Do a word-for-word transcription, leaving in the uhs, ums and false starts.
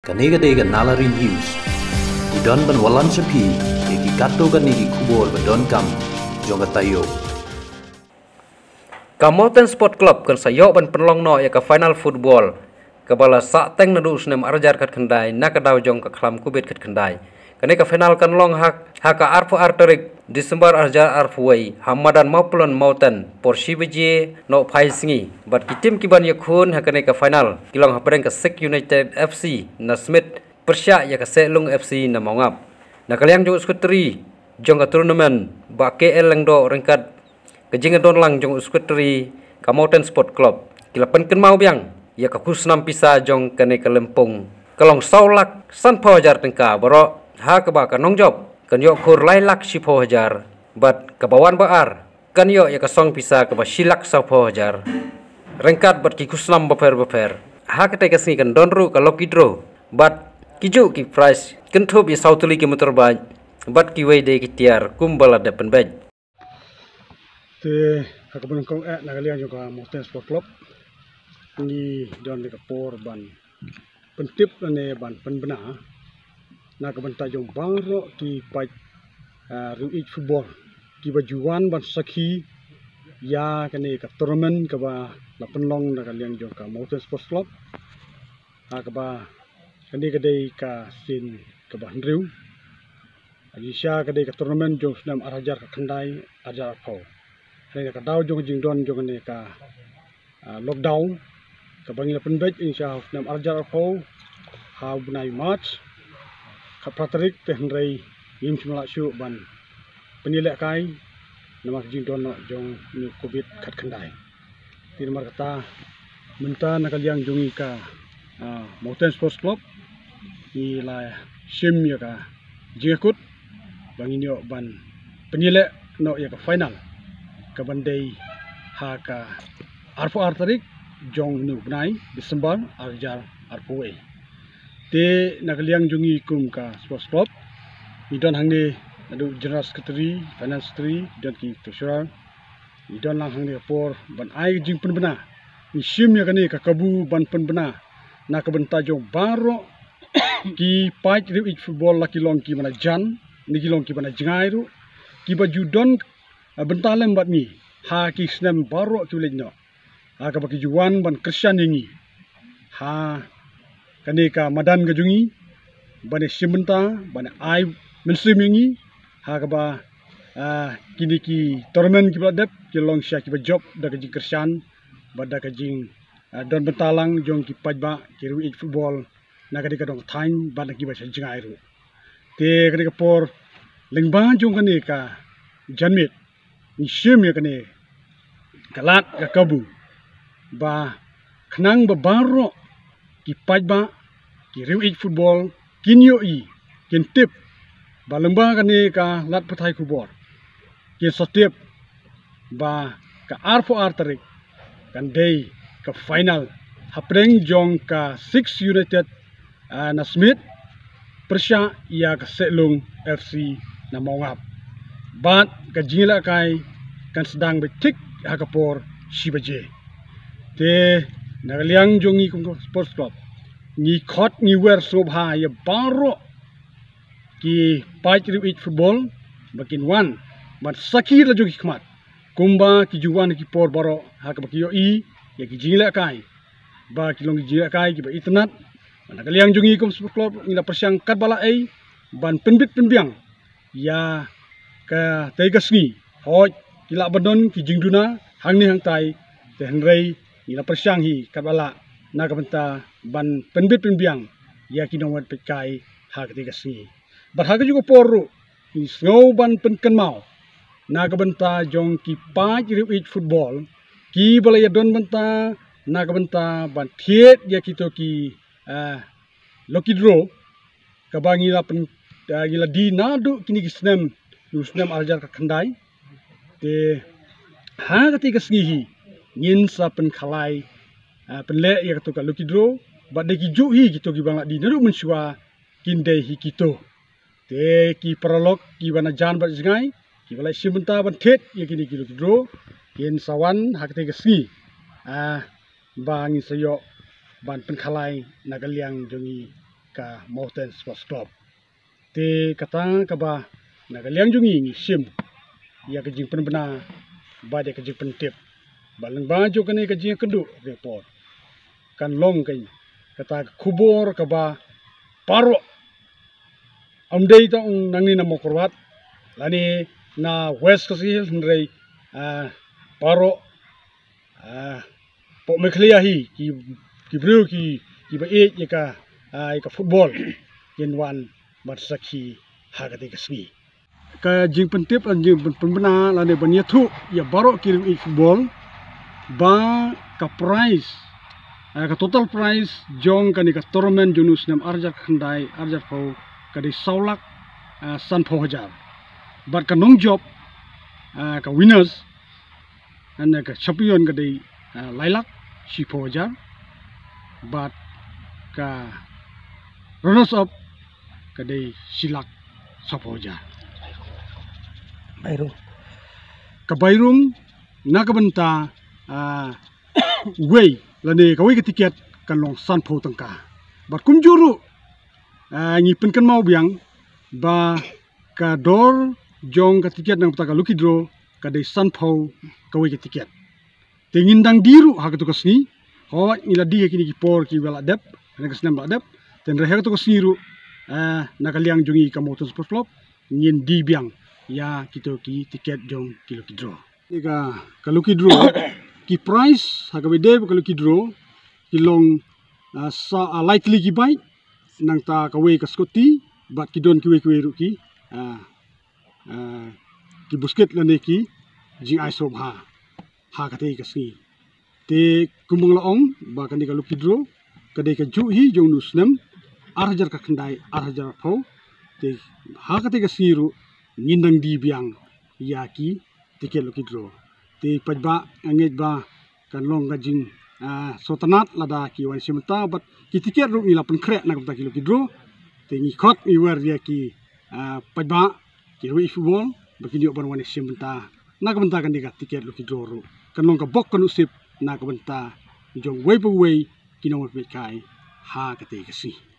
Kane ka dei ka Nalari News. Ngi don ban wallam sha phi ïa ki katto katne ki khubor ba donkam jong ka taïew. Ka Mountain Sport Club kan sa ïoh ban pynlong noh ïa ka final football kaba la sah teng naduh u snem ar hajar khatkhyndai na ka daw jong ka khlam Covid khatkhyndai. Kane ka final kan long ha, ha ka arphew ar tarik December ar hajar arphew wei ha madan Mawpulon Mountain por shi baje nohphai sngi. Bad ki team kiban ïakhun ha kane ka final ki long hapdeng ka Sik United F C na Smit pyrshah ïa ka Sehlung F C na Mawngap. Na ka liang jong u secretary jong ka tournament, Bah K L Lyngdoh, ryngkat ka jingdon lang jong u secretary ka Mountain Sport Club, ki la pynkynmaw biang ïa ka khusnam pisa jong kane ka lympung, ka long saw lak sanphew hajar tyngka baroh, ha kaba ka nongjop kan ïoh khur lai lak shiphew hajar, bad kaba wan ba ar kan ïoh ïa ka song pisa kaba shi lak sawphew hajar, ryngkat bad ki khusnam bapher bapher. Ha katei ka sngi kan don ruh ka lucky draw bad ki juh ki prize, kynthup ïa saw tylli ki motorbike bad kiwei de ki tiar kumba la dep pynbeit. Te ha kaba nyngkong eh, na ka liang jong ka Mountain Sport Club, ngi don ïa ka por ban pyntip lane ban pynbna na ka bynta jong baroh ki paid, ah, riew ïeit football kiba ju wan ban sakhi ïa kane ka tournament kaba la pynlong na ka liang jong ka Mountain Sports Club. Ha kaba kane ka dei ka sien kaba hynriew. Ngi sha ka dei ka tournament jong u snem ar hajar khatkhyndai ar hajar arphew. Hynrei na ka daw jong ka jingdon jong kane ka, ah, lockdown kaba ngi la pynbeit, ngi sha u snem ar hajar arphew ha u bnai March, khatphra tarik, te hynrei ngim shym lah shuh ban pynïalehkai namar ka jingdon noh jong une u Covid khatkhyndai. Te namar kata mynta na ka liang jong ngi ka, ah, Mountain Sports Club, ngi la shim ïa ka jingïakut ba ngin ïoh ban pynïaleh noh ïa ka final kaban dei ha ka arphew ar tarik jong une u bnai December ar hajar arphew wei. Te na ka liang jong ngi kum ka Sports Club, ngi don hangne naduh General Secretary, Finance Secretary, don ki Treasurer, ngi don lang hangne ka por ban ai ka jingpynbna. Ngi shim ïa kane ka kabu ban pynbna na ka bynta jong baroh ki paid riew ïeit football, la ki long kiba na jan ne ki long kiba na jngai ruh, kiba ju don, eh, bynta lem bad ngi ha ki snem baroh kiba leit noh, ha kaba ki ju wan ban kyrshan ïa ngi ha kane ka madan ka jong ngi, ban ïashim bynta, ban ai mynsiem ïa ngi ha kaba, ah, kine ki tournament kiba la dep ki long sha kiba jop da ka jingkyrshan bad da ka jing, ah, don bynta lang jong ki paidbah ki riew ïeit football na ka dei ka dong thaiñ bad na kiba sha jngai ruh. Te ka dei ka por lyngba jong kane ka janmiet ngi shim ïa kane ka lad ka kabu ba khnang ba baroh ki paidbah ki riew ïeit football kin ïohi, kin tip ba lyngba kane ka lad pathai khubor kin sa tip ba ka arphew ar tarik kan dei ka final hapdeng jong ka Six United, ah, na Smit pyrshah ïa ka Sehlung F C na Mawngap. Bad ka jingïalehkai kan sdang beit thik ha ka por shi baje. Te na ka liang jong ngi kum ka Sports Club, ngi khot ngi wer sngewbha ïa baroh ki paid riew ïeit football ba kin wan ban sakhi la jong ki khmat kumba ki ju wan ki por baroh ha kaba ki ïohi ïa ki jingïalehkai ba ki long ki jingïalehkai kiba itynnad. Na ka liang jong ngi kum Sports Club ngi la pyrshang katba lah ei ban pynbit pynbiang ïa katei ka sngi. Hooid, ki lah ban don ki jingduna hangne hangtai, te hynrei ngi la pyrshang hi katba lah na ka bynta ban pynbit pynbiang ïa ki nongwad peitkai ha katei ka sngi. Bad ha kajuh ka por ruh ngi sngew ban pynkynmaw na ka bynta jong ki paid riew ïeit football kiba la ïadon bynta na ka bynta ban thied ïa kito ki, eh, lucky draw kaba ngi la pyn, eh, ngi la die naduh kine ki snem, u snem ar hajar khatkhyndai. Te ha katei ka sngi hi ngin sa pynkhalai, eh, pynleh ïa kato ka lucky draw bad dei ki juh hi kito kiba la die naduh mynshuwa kin dei hi kito. Te ki paralok kiba na jan bad jngai kiba la shim bynta ban thied ïa kine ki lucky draw kin sa wan ha katei ka sngi, ah, ba ngin sa ïoh ban pynkhalai na ka liang jong ngi ka Mountain Sports Club. Te kata kaba na ka liang jong ngi ngi shim ïa ka jingpynbna bad ïa ka jingpyntip ba lyngba jong kane ka jingïakynduh report kan long kane kata ka khubor kaba baroh, ym dei tang nangne na Mawkyrwat lane na West Khasi Hills, hynrei, ah, baroh, ah, poh Meghalaya hi ki, ki briew ki, kiba ïeit ïa ka, ah, ïa ka football kin wan ban sakhi ha kata ka sngi. Ka jingpyntip, ka jingpynbna lane ban ïathuh ïa baroh ki riew ïeit football ba ka prize, ah, ka total prize jong kane ka tournament jong u snem ar hajar khyndai ar hajar phew ka dei saw lak, ah, sanphew hajar. Bad ka nongjop, ah, ka winners, lane ka champion ka dei, ah, lai lak shiphew hajar. Bad ka runners up ka dei shi lak sawphew hajar. Bai rung. Ka bai rung na ka bynta, ah, uwei lane kawei ka tiket kan long sanphew tyngka. Bad kumjuh ruh, ah, ngi pynkynmaw biang ba ka dor jong ka tiket na ka bynta ka lucky draw ka dei sanphew kawei ka tiket. Te ngin dang die ruh ha katu ka sngi. Hooid, ngi la die ha kine ki por kiba la dep, ha kane ka snem ba la dep. Te hynrei ha katu ka sngi ruh, eh, na ka liang jong ngi ka Mountain Sports Club ngin die biang ïa kito ki tiket jong ki lucky draw. Ïa ka, ka lucky draw, ki prize ha kaba ïadei bad ka lucky draw ki long, ah, sa, ah, lai tylli ki bike, nangta kawei ka scooty, bad ki don kiwei kiwei ruh ki, ah, ah, ki buskit lane ki jingai sngewbha ha katei ka sngi. Te kumba nga la ong ba kane ka lucky draw ka dei kajuh hi jong une u snem ar hajar khyndai ar hajar phew. Te ha katei ka sngi ruh ngin dang die biang ïa ki tiket lucky draw. Te paidbah, nga ngeit ba kan long ka jing, ah, sngewtynnad lada ki wan shim bynta bad ki tiket ruh ngi la pynkhreh na ka bynta ki lucky draw. Te ngi khot ngi wer ïa ki, ah, paidbah, ki riew ïeit football ba kin ïoh ban wan shim bynta na ka bynta kane ka tiket lucky draw ruh. Kan long ka bok ka nusip na ka bynta jong uwei pa uwei ki nongwan peit kai ha katei ka sngi.